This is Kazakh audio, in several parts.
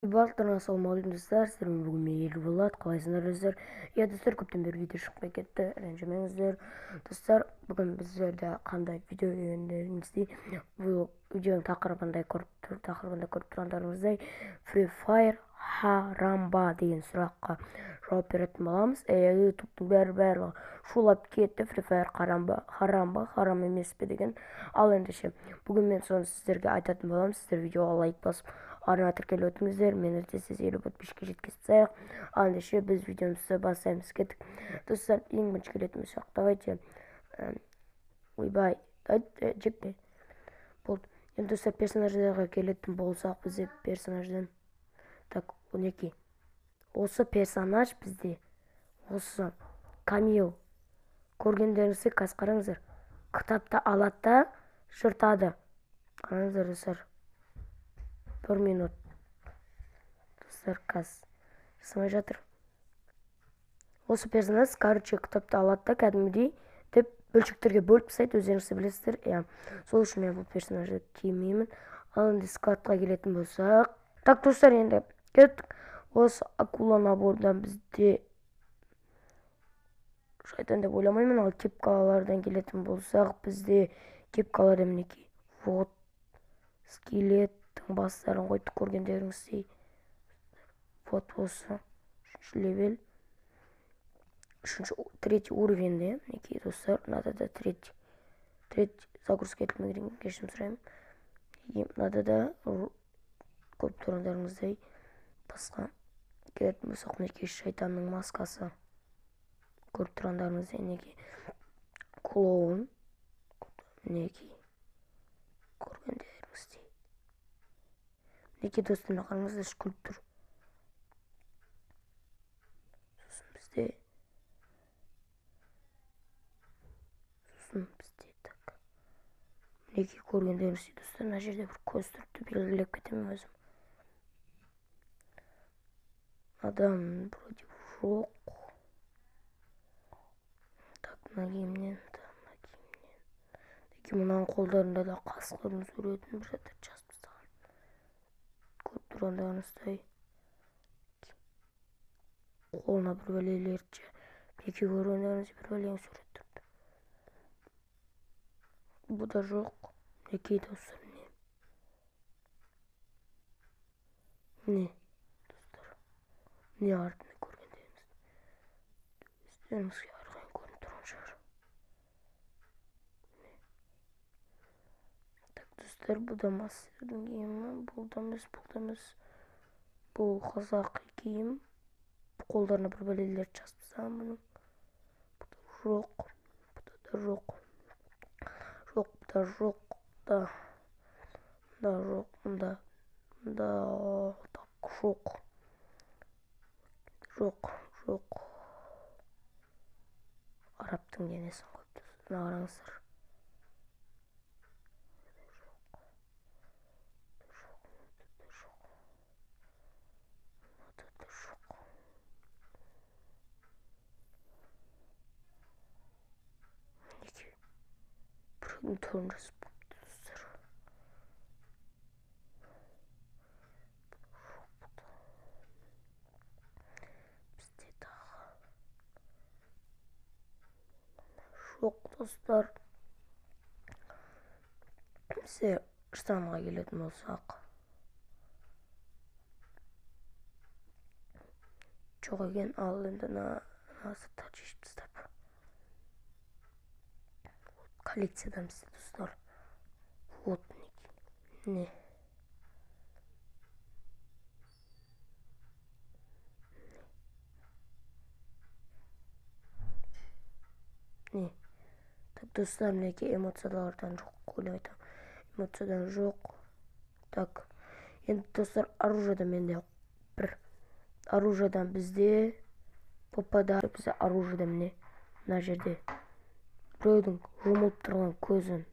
Барлықтарыңа ассалаумағалейкум достар, сіздермен бүгін мен Ерболат. Қалайсыңдар достар? Иә достар, көптен бері видео шықпай кетті, ренжімеңіздер. Достар, бүгін біздерде қандай видео дегендеріңіздей, бұл видеоның тақырыбында көріп тұрғандарыңыздай, Free Fire харам ба деген сұраққа жауап беретін боламыз. YouTube'тың барлығы шулап кетті, Free Fire харам ба, харам емес пе деген. Ал ендеше, бүгін мен соны сіздерге айтатын боламын. Сіздер видеоға лайк басып, арнаға тіркеліп өтіңіздер. Мені тез-тез 50 подписчикке жеткізіп тастайық. Ал ендеше біз видеомызды бастаймыз. Кеттік. Достар, ең бірінші келетін болсақ, давайте ойбай, давайте болды. Енді достар, персонаждарға келетін болсақ, бізде персонаждан так, мінекей. Осы персонаж бізде, осы Камил. Көргендеріңізді қазір қараңыздар. Кітапты алады да жыртады. Қараңыздар достар. 1 минут. Достар, қазір жасамай жатыр. Осы персонаж, короче, кітапты алады да кәдімгідей деп бөлшектерге бөліп тастайды, өздеріңіз білесіздер. Иә, сол үшін мен бұл персонажды кимеймін. Ал енді складқа келетін болсақ, так, достар, енді кеттік. Осы акула набордан бізде шайтан деп ойламаймын, ал кепкалардан келетін болсақ, бізде кепкаларда мінекей. Вот скелеттің бастарын қойдық, көргендеріңіздей. Вот осы 3-ші левел, 3-й уровеньде, мінекей достар, мынада да третий загрузка етілмеген, кешірім сұраймын. Мынада да көріп тұрғандарыңыздай. Басқа келетін болсақ, мінекей шайтанның маскасы, көріп тұрғандарыңыздай, мінекей клоун, мінекей көргендеріңіздей. Мінекей достар, мына қараңыздар, күліп тұр. Сосын бізде так, мінекей көргендеріңіздей достар, мына жерде бір көз тұрыпты, белгілеп кетемін өзім. Адам вроде жоқ. Так, мына киімнен, мына киімнен. Мінекей мынаның қолдарында да қасқырдың суретін бір заттар жазып тастаған. Көріп тұрғандарыңыздай. Қолына бір бәлелерді, мінекей көргендеріңіздей бір бәленің суреті тұрыпты. Бұ да жоқ. Мінекей достар, міне. Міне. Не артында көргендеріңіз, өздеріңізге арқайын көрініп тұрған шығар. Так, достар, бұл да мастердің киімі, бұл да емес, бұл да емес. Бұл қазақи киім. Қолдарына бір бәлелерді жазып тастаған бұның. Бұл да жоқ, бұл да жоқ. Жоқ, бұл да жоқ, да. Мында жоқ, мында, мында так жоқ. Жоқ, жоқ. Арабтың денесін қойыпты. Мына қараңыздар. Жоқ, жоқ, жоқ. Мінекей біреудің түрін жазып қойыпты достар. Жоқ, достар. Бізде штанға келетін болсақ, жоқ екен. Ал енді мына заттарды шешіп тастап, коллекциядан бізде достар. Вот мінекей. Міне. Не. Так, достар, мінекей эмоциялардан жоқ, ойлап айтамын. Эмоциядан жоқ. Так, енді достар, оружиядан менде бір оружиядан бізде попада, бізде оружиядан міне мына жерде біреудің жұмылып тұрған көзін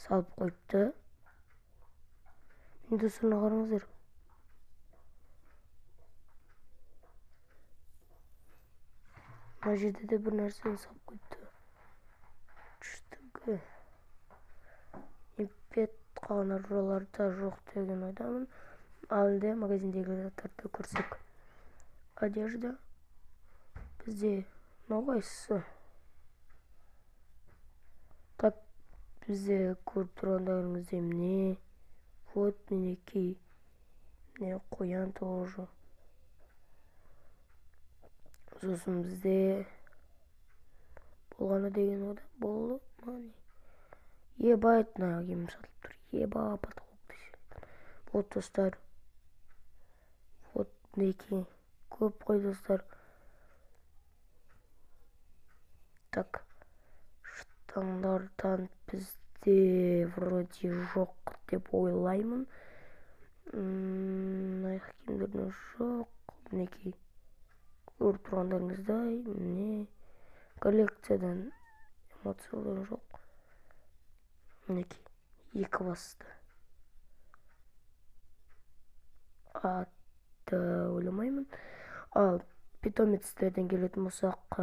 салып қойыпты. Енді достар, мына қараңыздар. Мына жерде де бір нәрсені салып қойыпты. Импет қалған оружияларда жоқ деген ойдамын. Ал енді магазиндегі заттарды көрсек. Одежда. Бізде мынау қайсысы? Так, бізде көріп тұрғандарыңыздай міне. Вот мінекей. Міне қоян тоже. Сосын бізде болғаны деген ода болды ма не? Ебать, мына киім сатылып тұр. Еба, потолок десе. Вот достар. Вот мінекей. Көп қой достар. Так. Штандардан бізде вроде жоқ деп ойлаймын. Аяқ киімдерден жоқ. Мінекей. Көріп тұрғандарыңыздай, міне коллекциядан эмоциялар жоқ. Мінекей, екі басты. Атты ойламаймын. Ал питомецтерден келетін болсақ,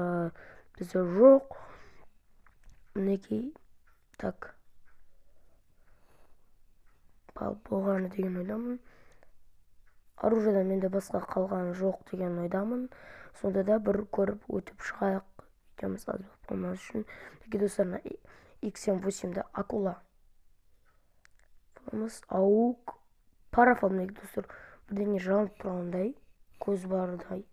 бізде жоқ. Мінекей, так. Ал болғаны деген ойдамын. Оружиядан менде басқа қалған жоқ деген ойдамын. Сонда да бір көріп өтіп шығайық. Видеомыз аз болып қалмас үшін. Мінекей достар, мына XM8-ді акула. Аук, парафал, мінекей достар, бірдеңе жанып тұрғандай, көз бардай.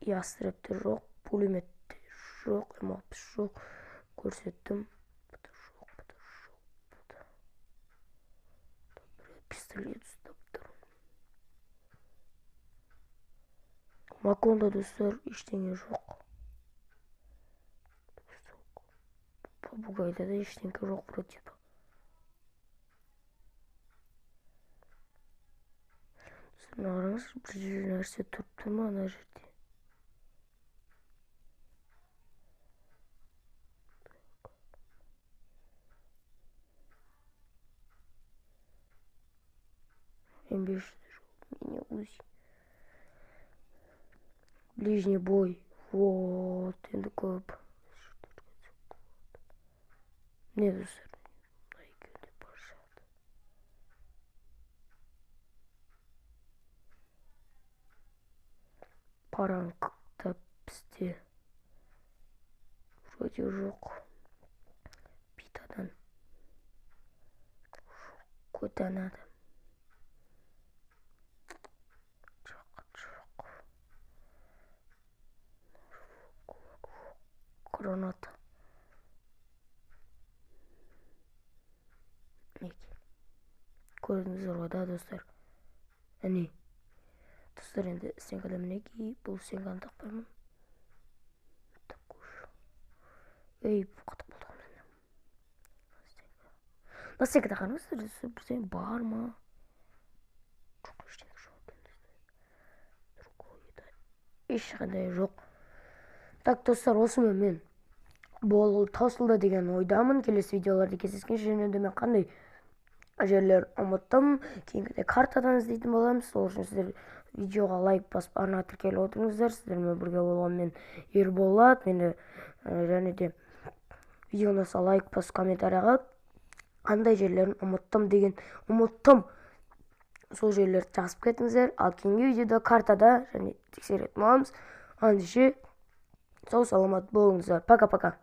Ястребте жоқ, пулеметте жоқ, М60 жоқ, көрсеттім. Бұда жоқ, бұда жоқ, бұда. Бір пистолет ұстап тұр. Маконда достар ештеңе жоқ. Попугайда да ештеңе жоқ вроде бы. Мына қараңыз, бір нәрсе тұрып тұр ма ана жерде? М5 жоқ, міне УЗИ. Ближний бой. Вот, енді көп. Не достар? Мына екеуінде бар шығады. Парангта бізде вроде жоқ. Питадан жоқ, көтанады. Жоқ, жоқ. Граната. Мінекей. Көрдіңіздер ғой да достар. Әне. Достар, енді стенкада мінекей, бұл стенканы тақпаймын. Так уж. Ей, қатып болды ғой міне. Мына стенкада қараңыздар, бірдеңе бар ма? Жоқ, ештеңе жоқ екен достар. Другой да ешқандай жоқ. Так, достар, осымен мен бол таусылды деген ойдамын. Келесі видеоларда кездескенше, және де мен қандай жерлер ұмыттым, кейінгіде картадан іздейтін боламыз. Сол үшін сіздер видеоға лайк басып, арнаға тіркеліп отырыңыздар. Сіздермен бірге болған мен Ерболат. Мені және де видео ұнаса лайк басып, комментарияға қандай жерлерін ұмыттым деген ұмыттым, сол жерлерді жазып кетіңіздер. Ал кейінгі видеода картада және тексеретін боламыз. Ендеше сау саламат болыңыздар. Пока-пока.